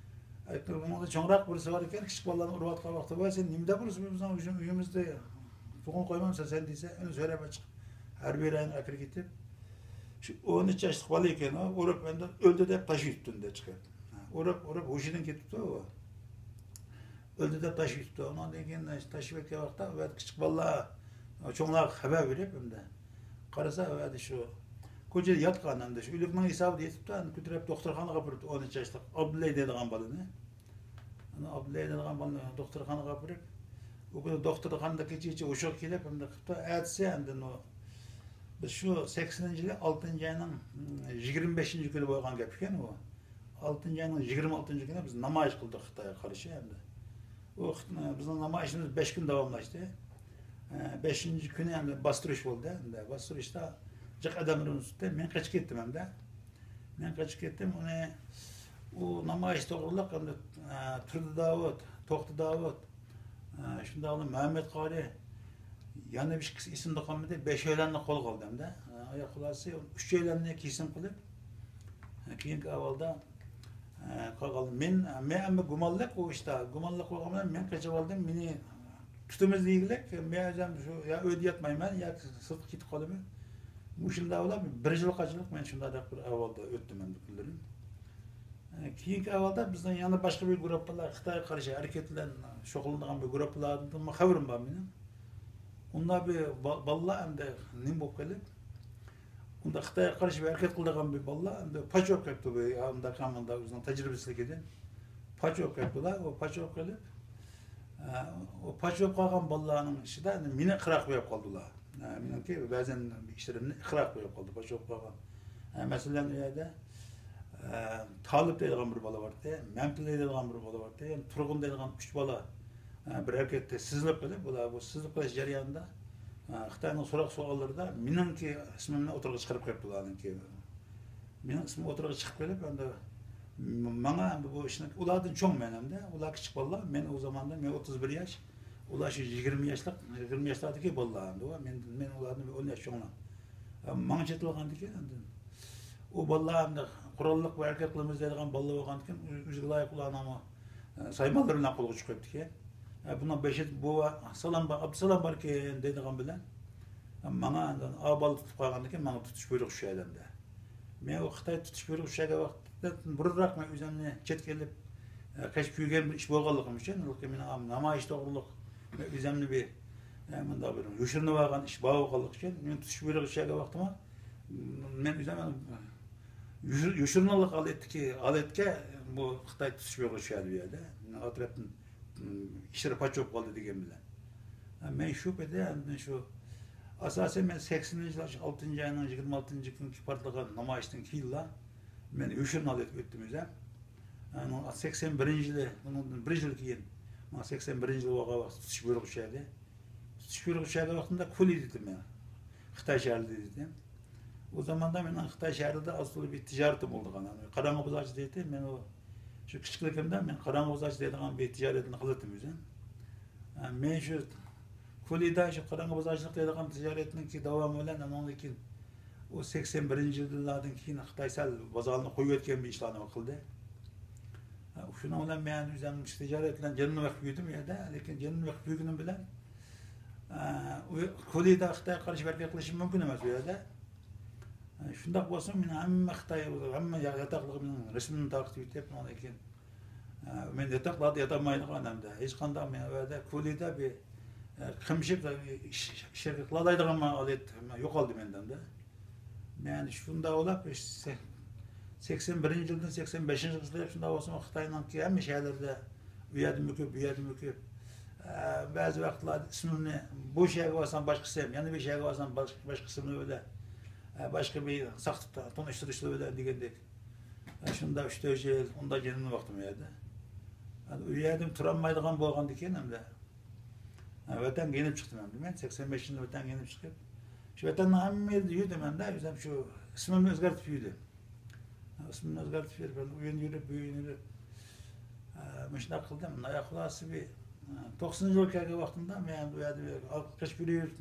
ئۇنىڭدا چوڭراق بىرسى بار ئىكەن، كىچىك بالىلارنى ئۇرۇۋاتقان ۋاقتى بار، سەن نېمە دەپ ئۇرىسەن، بىزنىڭ ئۆيىمىزدە تۇغۇن قويمامسەن سەن دېسە، ئۇنى سۆرەپ چىقىپ، ھەربىي رايونغا ئەكىرىپ كېتىپ، شۇ ئون ئۈچ ياشلىق بالا ئىكەن، ئۇ ئۇرۇپ، ئەمدى ئۆلدى دەپ تاشلىۋېتىپتۇ ئۇنداق چىقىپ. ئۇرۇپ، ئۇرۇپ، ھوشىدىن كېتىپتۇ ئۇ. ئۆلدى دەپ تاشلىۋېتىپتۇ. ئۇنىڭدىن كېيىن تاشلىۋەتكەن ۋاقىتتا، ئۇ يەردە كىچىك بالىلار، چوڭلارغا خەۋەر بېرىپ، ئەمدى قارىسا، ئۇ يەردە شۇ كوچىدا ياتقان، ئەمدى شۇ ئۆلۈكنىڭ ھېسابىدا يېتىپتۇ، ئەمدى كۆتۈرۈپ دوختۇرخانىغا ئاپىرىپتۇ، ئون ئۈچ ياشلىق ئابدۇللاي دەيدىغان بالىنى. ئانا ئابدۇللاي دەيدىغان بالىنى دوختۇرخانىغا ئاپىرىپ، ئۇ كۈنى دوختۇرخانىدا كېچىچە ھوشىغا كېلىپ، ئەمدى قىپتۇ. ئەتىسى ئەمدى نو-، بىز شۇ سەكسىنىنچى يىلى ئالتىنچى ئاينىڭ، م، يىگىرمە بەشىنچى كۈنى بولغان گەپ ئىكەن ئۇ. ئالتىنچى ئاينىڭ يىگىرمە ئالتىنچى كۈنى بىز نامايىش قىلدۇق خىتايغا قارشى ئەمدى. ئۇ خىت-، بىزنىڭ نامايىشىمىز بەش كۈن داۋاملاشتى. ئە، بەشىنچى كۈنى ئەمدى باستۇرۇش بولدى. ئەمدى باستۇرۇشتا جىق ئادەملىرىمىز تۇتتى. مەن قېچىپ كەتتىم ئەمدى. مەن قېچىپ كەتتىم. ئۇنى، ئۇ نامايىش توغرىلىق ئەمدى، ئە، تۇردى داۋۇت، توختى داۋۇت، ئە، شۇنداقلا مەمەت قارى، يەنە بىر ئىككىسى ئېسىمدە قالمىدى. بەشەيلەننى قولغا ئالدى ئەمدى. ئە، ئاياق خۇلاسى ئۈچەيلەننى كېسىم قىلىپ، ئە، كېيىنكى ئەھۋالدا، ئە، قالغان. مەن، مەن ئەمدى گۇمانلىق ئۇ ئىشتا. گۇمانلىق بولغان بىلەن مەن قېچىۋالدىم. مېنى تۇتىمىز دېگۈلۈك، مەن ئۆزۈم شۇ يا ئۆيدە ياتمايمەن، ياكى سىرتقا كېتىپ قالىمەن. مۇشۇنداق بولۇپ، بىر يىلغا قاچىلىق مەن شۇنداق بىر ئەھۋالدا ئۆتتۈم ئەمدى كۈنلىرىم. ئە، كېيىنكى ئەھۋالدا بىزنىڭ يەنە باشقا بىر گۇرۇپپىلار، خىتايغا قارشى ھەرىكەت بىلەن شۇغۇللىنىدىغان بىر گۇرۇپپىلاردىن خەۋىرىم بار مېنىڭ. ئۇنداق بىر با-، بالىلار ئەمدى نېمە بولۇپ قېلىپ، ئۇنداق خىتايغا قارشى بىر ھەرىكەت قىلىدىغان بىر بالىلار ئەمدى پاچ بولۇپ كەپتۇ، بۇ ئۇنداق، مۇنداق ئۆزىنىڭ تەجرىبىسىدىكىدىن. پاچ بولۇپ كەپتۇلار. ئۇ پاچ بولۇپ قېلىپ، ئە، ئۇ پاچ بولۇپ قالغان بالىلارنىڭ ئىچىدە ئەمدى مېنى ئىقرار قويۇپ قالدىلار. ئە، مېنىڭكى بەزەن ئىشلىرىمنى ئىقرار قويۇپ قالدى، پاچ بولۇپ قالغان. ئە، مەسىلەن، ئۇ يەردە، ئە، تالىپ دەيدىغان بىر بالا بارتى، مەمتىلى دەيدىغان بىر بالا بارتى، يەنە تۇرغۇن دەيدىغان ئۈچ بالا، ئە، بىر ھەرىكەتتە سىزىلىپ قېلىپ، بۇلار بۇ سىزىلىپ قېلىش جەريانىدا، ئە، خىتاينىڭ سوراق سوئاللىرىدا مېنىڭكى ئىسمىمنى ئوتتۇرىغا چىقىرىپ قويۇپتۇ، ئۇلارنىڭكى. مېنىڭ ئىسمىم ئوتتۇرىغا چىقىپ قېلىپ، ئەمدى م-، ماڭا ئەمدى بۇ ئىشنى، ئۇلاردىن چوڭ مەن ئەمدى، ئۇلار كىچىك بالىلار، مەن ئۇ زاماندا، مەن ئوتتۇز بىر ياش، ئۇلار شۇ يىگىرمە ياشلىق، يىگىرمە ياشلاردىكى بالىلار ئەمدى ئۇ. مەن، مەن ئۇلاردىن بىر ئون ياش چوڭلا. ئە، ماڭا چېتىلغاندىكىن ئاندىن ئۇ بالىلار ئەمدى قوراللىق ھەرىكەت قىلىمىز دەيدىغان بالىلار بولغاندىكىن ئۆ-، ئۆزىگە لايىق ئۇلارنىڭمۇ، ئە، سايمانلىرى بىلەن قولغا چىقىپ كېتىدىكەن. ئە، بۇنىڭ بېشىدا بۇ سالام بار، ئابدۇسالام باركەن دەيدىغان بىلەن، ئە، ماڭا ئاندىن ئا بالا تۇتۇپ قالغاندىكىن ماڭا تۇتۇش بۇيرۇقى چۈشەلەمدە. مەن ئۇ خىتاي تۇتۇش بۇيرۇقى چۈشەرگەن ۋاقىتتىن بۇرۇنراق مەن ئۆزۈمنى چەتكە ئېلىپ، ئە، قېچىپ يۈرگەن بىر ئىش بولغانلىقىم ئۈچۈن، بەلكى مېنىڭ نامايىش توغرۇلۇق مەن ئۆزۈمنى بىر، ئە، مۇنداق بىر يوشۇرۇنۇۋالغان ئىش بار بولغانلىقى ئۈچۈن، مېنى تۇتۇش بۇيرۇقى چۈشەرگەن ۋاقتىمۇ، مەن ئۆزۈم يوشۇر-، يوشۇرۇنغانلىق ھالەتتىكى، ھالەتكە بۇ خىتاي تۇتۇش بۇيرۇقى چۈشەردى بۇ يەردە. مېنىڭ ئەتراپتىن، ئىشلار پاچ بولۇپ قالدى دېگەن بىلەن. مەن شۇ پېتى ئاندىن شۇ، ئاساسەن مەن سەكسىنىنچى يىللار، شۇ ئالتىنچى ئاينىڭ يىگىرمە ئالتىنچى كۈنى پارتلىغان نامايىشتىن كېيىنلا مەن يوشۇرۇن ھالەتكە ئۆتتۈم ئۆزۈم. ئەنە سەكسەن بىرىنچى يىلى، ئۇنىڭدىن بىر يىل كېيىن، ماڭا سەكسەن بىرىنچى يىلى بولغان ۋاقىت تۇتۇش بۇيرۇقى چۈشەردى. تۇتۇش بۇيرۇقى چۈشەرگەن ۋاقتىمدا كۇلى دېدىم مەن. خىتاي شەھىرىدە دېدىم. ئۇ زاماندا مېنىڭ خىتاي شەھىرىدە ئاز تولا بىر تىجارىتىم بولىدىغان. قاراڭغۇ بازارچى دەيتتى. مەن ئۇ شۇ كىچىكلىكىمدە مەن قاراڭغۇ بازارچى دەيدىغان بىر تىجارەتنى قىلاتتىم ئۆزۈم. ئە، مەن شۇ كۇلىدا شۇ قاراڭغۇ بازارچىلىق دەيدىغان تىجارەتنىڭكى داۋامى بىلەن ئانىڭدىن كېيىن ئۇ سەكسەن بىرىنچى يىللاردىن كېيىن خىتاي سەل بازارنى قويۇۋەتكەن بىر ئىشلارنى قىلدى. ئە، شۇنىڭ بىلەن مەن ئۆزۈم شۇ تىجارەت بىلەن جېنىمنى بېقىپ يۈردۈم ئۇ يەردە. لېكىن جېنىمنى بېقىپ يۈرگىنىم بىلەن، ئە، ئۇ كۇلىدا خىتايغا قارشى ھەرىكەت قىلىشىم مۇمكىن ئەمەس ئۇ يەردە. ئە، شۇنداق بولسىمۇ مېنىڭ ھەممە خىتاي، ھەممە ياتاقلىقىمنىڭ رەسىمىنى تارقىتىپ يېتىپ، ئاندىن كېيىن ئە، مەن ياتاقلاردا ياتالمايدىغان ئەمدى. ھېچقانداق مەن ئۇ يەردە كۇلىدا بىر، ئە، قىمشىپ، ئىش، ئىش قىلالايدىغان ھالەت يوقالدى مەندە ئەمدى. مەن شۇنداق ئويلاپ، سەكسەن بىرىنچى يىلدىن سەكسەن بەشىنچى يىلغىچە شۇنداق بولسىمۇ خىتاينىڭكى ھەممە شەھەرلىرىدە ئۇ يەردىمۇ كۆپ، بۇ يەردىمۇ كۆپ. ئە، بەزى ۋاقىتلاردا ئىسمىمنى بۇ شەھەرگە بارسام باشقا ئىسىم، يەنە بىر شەھەرگە بارسام باشقا، باشقا ئىسىملار بىلەن، ئە، باشقا بىر ساختا تونۇشتۇرۇشلار بىلەن دېگەندەك. ئە، شۇنداق ئۈچ تۆت يىل ئۇنداق جېنىمنى باقتىم ئۇ يەردە. ئەمدى ئۇ يەردىن تۇرالمايدىغان بولغاندىكىن ئەمدى، ئە، ۋەتەنگە يېنىپ چىقتىم ئەمدى. مەن سەكسەن بەشىنچى يىلى ۋەتەنگە يېنىپ چىقىپ، شۇ ۋەتەننىڭ ھەممە يېرىدە يۈردۈم ئەمدى. ئۆزۈم شۇ ئىسمىمنى ئۆزگەرتىپ يۈردۈم. ئىسمىمنى ئۆزگەرتىپ يۈرۈپ، ئۇ يەردە يۈرۈپ، بۇ يەردە يۈرۈپ، ئە، مۇشۇنداق قىلدىم. ئاياق خۇلاسىسى بىر، ئە، توقسىنىنچى يىلغا كەلگەن ۋاقتىمدا مەن ئۇ يەردە قېچىپ يۈرۈپ،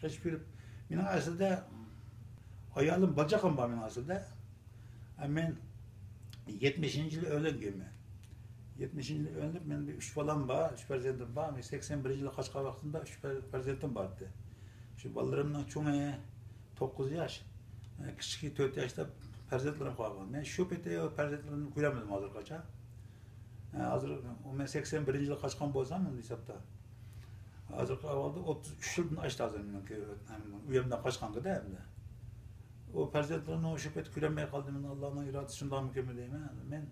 قېچىپ يۈرۈپ، مېنىڭ ئەسلىدە ئايالىم، بالا چاقام بار مېنىڭ ئەسلىدە. ئە، مەن يەتمىشىنچى يىلى ئۆيلەنگەنمەن. يەتمىشىنچى يىلى ئۆيلىنىپ، مەن بىر ئۈچ بالام بار، ئۈچ پەرزەنتىم بار. مەن سەكسەن بىرىنچى يىلى قاچقان ۋاقتىمدا ئۈچ پەر-، پەرزەنتىم بار ئىدى. شۇ بالىلىرىمنىڭ چوڭى توققۇز ياش، ئە، كىچىكى تۆت ياشتا پەرزەنتلىرىم قالغان. مەن شۇ پېتى پەرزەنتلىرىمنى كۆرەلمىدىم ھازىرغىچە. ئە، ھازىر ئۇ مەن سەكسەن بىرىنچى يىلى قاچقان بولسام، ئەمدى ھېسابتا، ھازىرقى ئەھۋالدا ئوتتۇز ئۈچ يىلدىن ئاشتى ھازىر مېنىڭكى ئۆيۈمدىن قاچقانغىدە ئەمدى. ئۇ پەرزەنتلىرىمنى شۇ پېتى كۆرەلمەي قالدىم. ئەمدى ئاللانىڭ ئىرادىسى شۇنداقمىكىنمۇ دەيمەن. مەن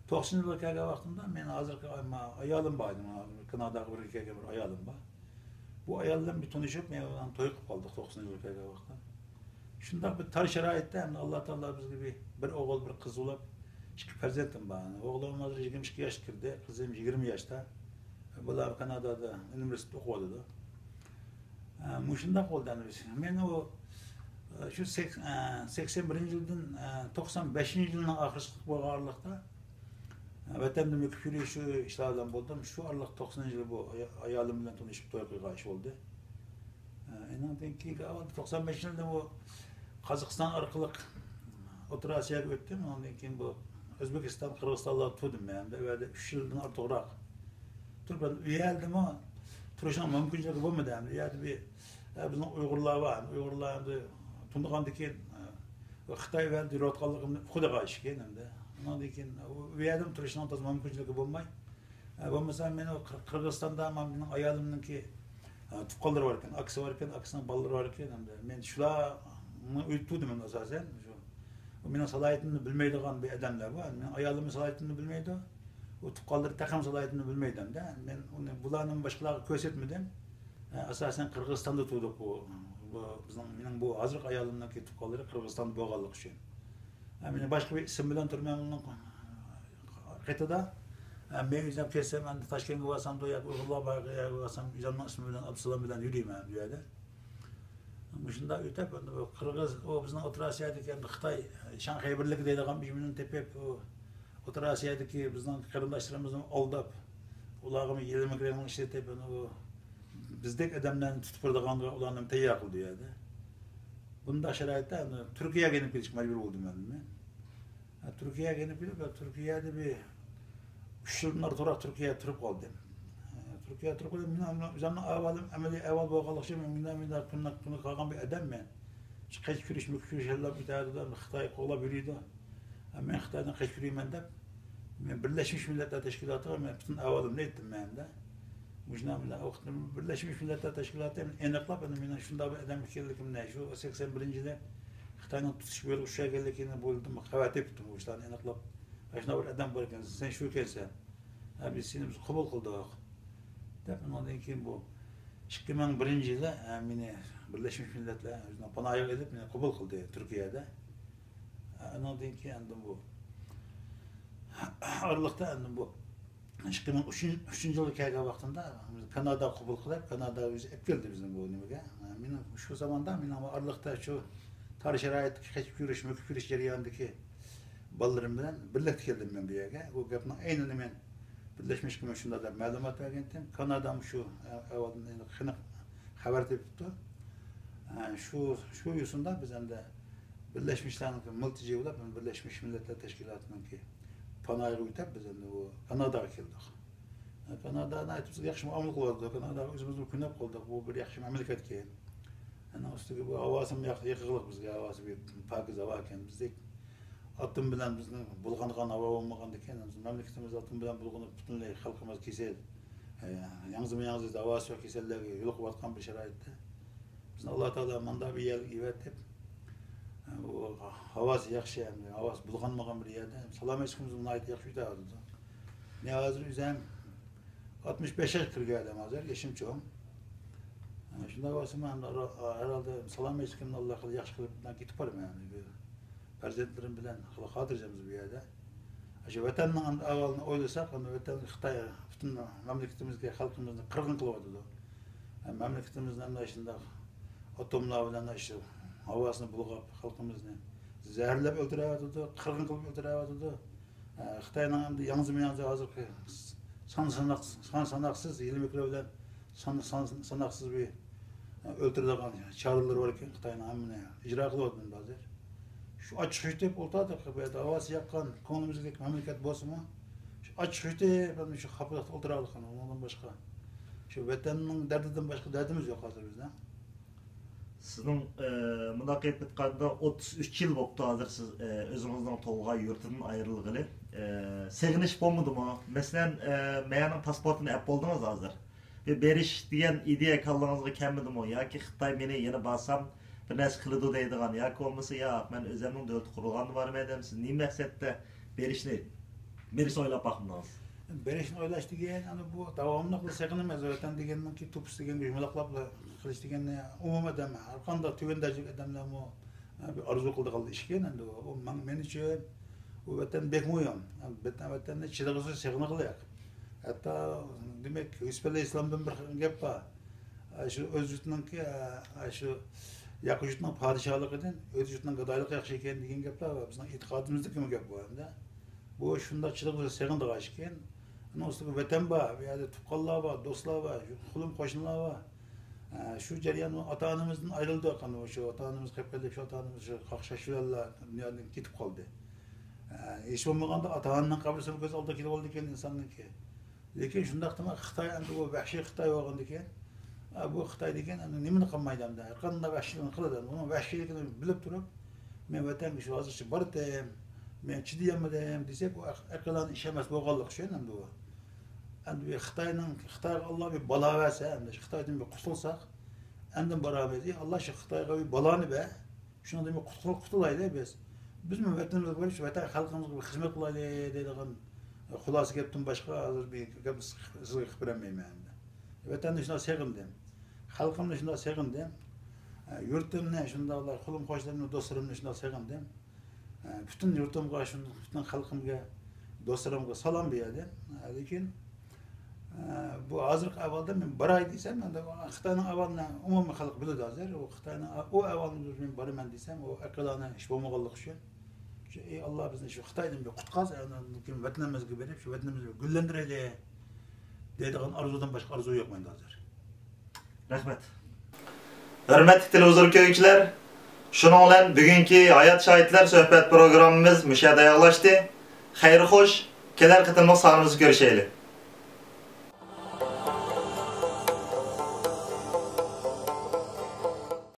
توقسىنىنچى يىلغا كەلگەن ۋاقتىمدا مېنىڭ ھازىرقى ئايالىم بار ئىدى. كاناداغا بىرگە كەلگەن بىر ئايالىم بار. بۇ ئايال بىلەن بىر تونۇشۇپ، مەن بىلەن توي قىلىپ قالدۇق توقسىنىنچى يىلغا كەلگەن ۋاقىتتا. شۇنداق بىر تار شارائىتتا ئەمدى ئاللا تائالا بىزگە بىر، بىر ئوغۇل، بىر قىز بولۇپ، ئىككى پەرزەنتىم بار. ئوغلۇم ھازىر يىگىرمە ئىككى ياشقا كىردى، قىزىم يىگىرمە ياشتا. بۇلار كانادادا ئۇنىۋېرسىتېتتا ئوقۇۋاتىدۇ. ئە، مۇشۇنداق بولدى ئەمدى بىز. مەن ئۇ، ئە، شۇ سەك-، ئە، سەكسەن بىرىنچى يىلدىن، ئە، توقسان بەشىنچى يىلنىڭ ئاخىرىسىغا بولغان ئارىلىقتا، ئە، ۋەتەندىن مۆكۈپ يۈرۈش، شۇ ئىشلار بىلەن بولدۇم. شۇ ئارىلىق توقسىنىنچى يىلى بۇ ئايا-، ئايالىم بىلەن تونۇشۇپ توي قىلغان ئىش بولدى. ئە، ئېنىڭدىن كېيىنكى ئەھۋالدا توقسان بەشىنچى يىلدا ئۇ قازاقىستان ئارقىلىق ئوتتۇرا ئاسىياغا ئۆتتۈم. ئاندىن كېيىن بۇ ئۆزبېكىستان، قىرغىزىستانلاردا تۇردۇم مەن. ئەمدى ئۇ يەردە ئۈچ يىلدىن ئارتۇقراق تۇرۇپ، ئەمدى ئۇ يەردىمۇ تۇرۇشنىڭ مۇمكىنچىلىكى بولمىدى. ئەمدى ئۇ يەردە بىر، ئە، بىزنىڭ ئۇيغۇرلار بار. ئۇيغۇرلار ئەمدى تونۇغاندىن كېيىن، ئە، خىتاي بىلەن يۈرۈۋاتقانلىقىمنى ئۇقىدىغان ئىشكەن ئەمدى. ئۇنىڭدىن كېيىن ئۇ يەردىمۇ تۇرۇشنىڭ تازا مۇمكىنچىلىكى بولماي، ئە، بولمىسا مېنى قىر-، قىرغىزىستاندا مانا مېنىڭ ئايالىمنىڭكى، ئە، تۇغقانلىرى بار ئىكەن، ئاكىسى بار ئىكەن، ئاكىسىنىڭ بالىلىرى بار ئىكەن. ئەمدى مەن شۇلارنىڭ ئۆيدە تۇردۇم ئەمدى ئاساسەن. شۇ، ئۇ مېنىڭ سالاھىيىتىمنى بىلمەيدىغان بىر ئادەملەر بۇ. مېنىڭ ئايالىممۇ سالاھىيىتىمنى بىلمەيدۇ. ئۇ تۇغقانلىرى تېخىمۇ سالاھىيىتىمنى بىلمەيدۇ ئەمدى. مەن ئۇنى، بۇلارنى باشقىلارغا كۆرسەتمىدىم. ئە، ئاساسەن قىرغىزىستاندا تۇردۇق بۇ، بۇ بىزنىڭ، مېنىڭ بۇ ھازىرقى ئايالىمنىڭكى تۇغقانلىرى قىرغىزىستاندا بولغانلىقى ئۈچۈن. ئە، مېنى باشقا بىر ئىسىم بىلەن تۇرىمەن بۇنىڭ قېتىدا. ئە، مەن ئۆزۈم كەتسەم، ئەمدى تاشكەنتكە بارسامدۇ ياكى ئۇيغۇرلار بار يەرگە بارسام، ئۆزۈمنىڭ ئىسمى بىلەن ئابدۇسالام بىلەن يۈرىمەن بۇ يەردە. مۇشۇنداق ئۆتۈپ، ئەمدى بۇ قىرغىز، ئۇ بىزنىڭ ئوتتۇرا ئاسىيادىكى ئەمدى خىتاي، شاڭخەي بىرلىكى دەيدىغان بىر نېمىنى تېپىپ، ئۇ ئوتتۇرا ئاسىيادىكى بىزنىڭ قېرىنداشلىرىمىزنى ئالداپ، ئۇلارغىمۇ يېلىم كېرەكنىڭ ئىشلىتىپ، ئۇ بىزدەك ئادەملەرنى تۇتۇپ بېرىدىغانغا ئۇلارنى تەييار قىلدى ئۇ يەردە. بۇنداق شارائىتتا ئەمدى تۈركىيەگە يېنىپ كېلىشكە مەجبۇر بولدۇم ئەمدى مەن. ھە، تۈركىيەگە يېنىپ كېلىپ، ھە، تۈركىيەدە بىر ئۈچ يىلدىن ئارتۇقراق تۈركىيەدە تۇرۇپ قالدىم. ھە، تۈركىيەدە تۇرۇپ قالدىم. مېنىڭ ئۆزۈمنىڭ ئەھۋالىم، ئەمەلىي ئەھۋال بولغانلىقى ئۈچۈن، مەن مۇنداق، مۇنداق كۈنلۈك، كۈنلۈك قالغان بىر ئادەم مەن. شۇ قېچىپ يۈرۈش، مۆكۈپ يۈرۈش يەرلەر كېتەدۇ، خىتاي قوغلاپ يۈرىدۇ. ھە، مەن خىتايدىن قېچىپ يۈرىمەن دەپ، مەن بىرلەشمىش مىللەتلەر تەشكىلاتىغا مەن پۈتۈن ئەھۋالىمنى ئېيتتىم مەن دە. مۇشۇنداق بىلەن ۋاقىتتا بىرلەشمىش مىللەتلەر تەشكىلاتى ئېنىقلاپ، ئەنە مېنىڭ شۇنداق بىر ئادەم ئىكەنلىكىمنى، شۇ سەكسەن بىرىنچى يىلى خىتاينىڭ تۇتۇش بۇيرۇقى چۈشۈرگەنلىكىنى بۇ يىلدىن خەۋەر تېپىپتۇ. مۇشۇلارنى ئېنىقلاپ، مۇشۇنداق بىر ئادەم بار ئىكەن، سەن شۇ ئىكەنسەن. ھە، بىز سېنى بىز قوبۇل قىلدۇق. دەپ، ئۇنىڭدىن كېيىن بۇ ئىككى مىڭ بىرىنچى يىلى، ھە، مېنى بىرلەشمىش مىللەتلەر ئۆزىنىڭ پاناھىغا ئېلىپ، مېنى قوبۇل قىلدى تۈركىيەدە. ھە، ئۇنىڭدىن كېيىن ئەمدى بۇ ئارىلىقتا ئەمدى بۇ ئىككى مىڭ ئۈچىنچى يىلغا كەلگەن ۋاقتىمدا كانادا قوبۇل قىلىپ، كانادا ئۆزى ئېلىپ كەلدى بىزنى بۇ نېمىگە. مېنىڭ شۇ زاماندا، مېنىڭ ئارىلىقتا شۇ تار شارائىتتىكى قېچىپ يۈرۈش، مۆكۈپ يۈرۈش جەريانىدىكى بالىلىرىم بىلەن بىرلىكتە كەلدىم مەن بۇ يەرگە. بۇ گەپنىڭ ئەينىنى مەن بىرلەشمىش ھۆكۈمەت شۇنداق دەپ مەلۇمات بەرگەنتىم. كانادامۇ شۇ ئەھۋالدىن خېنىق خەۋەر تېپىپتۇ. شۇ، شۇ يوسۇندا بىز ئەمدى بىرلەشمىشلەرنىڭ مىلتىجى بولۇپ، بىرلەشمىش مىللەتلەر تەشكىلاتىنىڭكى پاناھىغا ئۆتۈپ، بىز ئەمدى بۇ كاناداغا كەلدۇق. كانادا ناھايىتى بىزگە ياخشى مۇئامىلە قىلىۋاتىدۇ. كاناداغا ئۆزىمىزمۇ كۆنۈپ قالدۇق. بۇ بىر ياخشى مەملىكەتكەن. ئۇنىڭ ئۈستىگە بۇ ھاۋاسىمۇ ياق-، يېقىقلىق بىزگە، ھاۋاسى بىر پاكىز ھاۋاكەن. بىزدەك ئاتوم بىلەن بىزنىڭ بۇلغانغان ھاۋا بولمىغاندىكىن، مەملىكىتىمىز ئاتوم بىلەن بۇلغىنىپ، پۈتۈنلەي خەلقىمىز كېسەل، ياڭزىما ياڭزىز ھاۋاسى يوق كېسەللەرگە يولۇقۇۋاتقان بىر شارائىتتا، بىزنى ئاللا تائالا مۇنداق بىر يەرگە ئېۋەتىپ، ئۇ ھاۋاسى ياخشى، ھاۋاسى بۇلغانمىغان بىر يەردە سالامەتلىكىمىز ناھايىتى ياخشى ئۆتۈۋاتىدۇ. مەن ھازىر ئۆزۈم ئاتمىش بەش ياشقا كىرگەن ئادەم ھازىر، يېشىم چوڭ. شۇنداق بولسىمۇ، ھەرھالدا سالامەتلىكىمنى ئاللا قىلىپ ياخشى قىلىپ كېتىپ بارىمەن. پەرزەنتلىرىم بىلەن خاتىرجەممىز بۇ يەردە. شۇ ۋەتەننىڭ ئەمدى ئەھۋالىنى ئويلىساق، ئەمدى ۋەتەن خىتاي پۈتۈن مەملىكىتىمىزگە، خەلقىمىزنى قىرغىن قىلىۋاتىدۇ. مەملىكىتىمىزنى ئەمدى شۇنداق ئاتوملار بىلەن شۇ ھاۋاسىنى بۇلغاپ، خەلقىمىزنى زەھەرلەپ ئۆلتۈرۈۋاتىدۇ، قىرغىن قىلىپ ئۆلتۈرۈۋاتىدۇ. خىتاينىڭ ئەمدى ياڭزىما ياڭزى ھازىرقى سان ساناق-، سان ساناقسىز ھىيلە مىكرو بىلەن سان، سان ساناقسىز بىر ئۆلتۈرىدىغان چارىلىرى بار ئىكەن، خىتاينىڭ ھەممىنى ئىجرا قىلىۋاتىدۇ ھازىر. شۇ ئاچچىق يۈتۈپ ئولتۇردۇق، بۇ يەردە ھاۋاسى ياققان، كۆڭلىمىزدىكى مەملىكەت بولسىمۇ، شۇ ئاچچىق يۈتۈپ، شۇ خاپىلىقتا ئولتۇرالىغان، ئۇنىڭدىن باشقا، شۇ ۋەتەننىڭ دەردىدىن باشقا دەردىمىز يوق ھازىر بىزنىڭ. سىزنىڭ، ئە، مۇنداق قىلىپ ئېيتقاندا، ئوتتۇز ئۈچ يىل بوپتۇ ھازىر سىز، ئە، ئۆزىڭىزنىڭ تۇغۇلغان يۇرتىدىن ئايرىلغىلى. ئە، سېغىنىش بولمىدىمۇ؟ مەسىلەن، ئە، مەيەرنىڭ پاسپورتىنى ئەپ بولدىڭىز ھازىر. بىر بېرىش دېگەن ئىدىيە كاللىڭىزغا كەلمىدىمۇ؟ ياكى خىتاي مېنى يەنە بارسام بىر نەرسە قىلىدۇ دەيدىغان، ياكى بولمىسا، ياق، مەن ئۆزۈمنىڭ دۆلىتى قۇرۇلغاندا بارىمەن دەپ، سىز نېمە مەقسەتتە بېرىشنى، بېرىشنى ئويلاپ باقمىدىڭىز؟ بېرىشنى ئويلاش دېگەن، ئەنە بۇ داۋاملىق سېغىنىمىز، ۋەتەن دېگەننىڭكى توپىسى دېگەن مۇشۇنداقلاپ قىلىش دېگەننى ئومۇمىي ئادەم، ھەر قانداق تۆۋەن دەرىجىلىك ئادەملەرمۇ بىر ئارزۇ قىلىدىغان ئىشكەن. ئەمدى ئۇ ماڭ-، مەن ئۈچۈن ئۇ ۋەتەن بەك مۇھىم. ۋەتەن، ۋەتەننى چىدىغۇسى سېغىنغۇلۇق. ھەتتا، دېمەك، يۈسۈپ ئەلەيھىسسالامدىن بىر گەپ بار. شۇ ئۆز يۇرتىنىڭكى، شۇ ياقا يۇرتنىڭ پادىشاھلىقىدىن ئۆز يۇرتنىڭ گادايلىقى ياخشى ئىكەن دېگەن گەپلەر بار. بىزنىڭ ئېتىقادىمىزدىكىمۇ گەپ بار ئەمدى. بۇ شۇنداق چىدىغۇسى سېغىنىدىغان ئىشكەن. ئۇنىڭ ئۈستىگە ۋەتەن بار، بۇ يەردە تۇغقانلار بار، دوستلار بار، قولۇم قوشنىلار بار. ئە، شۇ جەريان ئاتا-ئانىمىزدىن ئايرىلدۇق. ئەنە شۇ ئاتا-ئانىمىز قېلىپ قېلىپ، شۇ ئاتا-ئانىمىز شۇ قاقشاش بىلەنلا دۇنيادىن كېتىپ قالدى. ئە، ھېچ بولمىغاندا ئاتا-ئانىنىڭ قەبرىسىمۇ كۆز ئالدىغا كېلىۋالىدىكەن ئىنساننىڭكى. لېكىن شۇنداقتىمۇ خىتاي ئەمدى بۇ ۋەھشىي خىتاي بولغاندىكىن، ئە، بۇ خىتاي دېگەن ئەمدى نېمىنى قىلمايدۇ ئەمدى؟ ھەر قانداق ۋەھشىيلىكنى قىلىدۇ. ئۇنىڭ ۋەھشىيلىكىنى بىلىپ تۇرۇپ، مەن ۋەتەنگە شۇ ھازىرچە باردىم، مەن چىدىيالمىدىم دېسەك، بۇ ئەق-، ئەقىلانە ئىش ئەمەس بولغانلىقى ئۈچۈن ئەمدى بۇ. ئەمدى بىر خىتاينىڭ، خىتايغا ئاللا بىر بالا بەرسە، ئەمدى شۇ خىتايدىن بىر قۇتۇلساق، ئەندىن بارامىز. ئى ئاللا، شۇ خىتايغا بىر بالانى بەر، شۇنىڭدىن بىر قۇتۇل-، قۇتۇلايلى بىز. بىزمۇ ۋەتىنىمىزگە بېرىپ، شۇ ۋەتەن خەلقىمىزگە بىر خىزمەت قىلايلى دەيدىغان خۇلاسە گەپتىن باشقا ھازىر بىر گەپ سىزگە قىلىپ بېرەلمەيمەن ئەمدى. ۋەتەننى شۇنداق سېغىندىم. خەلقىمنى شۇنداق سېغىندىم. يۇرتۇمنى شۇنداقلا، قولۇم قوشنىلىرىمنى، دوستلىرىمنى شۇنداق سېغىندىم. پۈتۈن يۇرتۇمغا، شۇ پۈتۈن خەلقىمگە، دوستلىرىمغا سالام بۇ يەردىن. لېكىن، بۇ ھازىرقى ئەھۋالدا مەن باراي دېسەم، ئەمدى خىتاينىڭ ئەھۋالىنى ئومۇمىي خەلق بىلىدۇ ھازىر. ئۇ خىتاينىڭ ئۇ ئەھۋالىنى بىلىپ مەن بارىمەن دېسەم، ئۇ ئەقىلانە ئىش بولمىغانلىقى ئۈچۈن، شۇ، ئى ئاللا، بىزنى شۇ خىتايدىن بىر قۇتقار، ئاندىن كېيىن ۋەتىنىمىزگە بېرىپ، شۇ ۋەتىنىمىزنى بىر گۈللەندۈرەيلى دەيدىغان ئارزۇدىن باشقا ئارزۇ يوق مەندە ھازىر. رەھمەت. ھۆرمەتلىك تېلېۋىزور كۆرگۈچىلەر، شۇنىڭ بىلەن بۈگۈنكى ھايات شاھىتلار سۆھبەت پروگراممىمىز مۇشۇ يەردە ئاياغلاشتى. خەير خوش، كېلەر قېتىملىق سانىمىزدا كۆرۈشەيلى.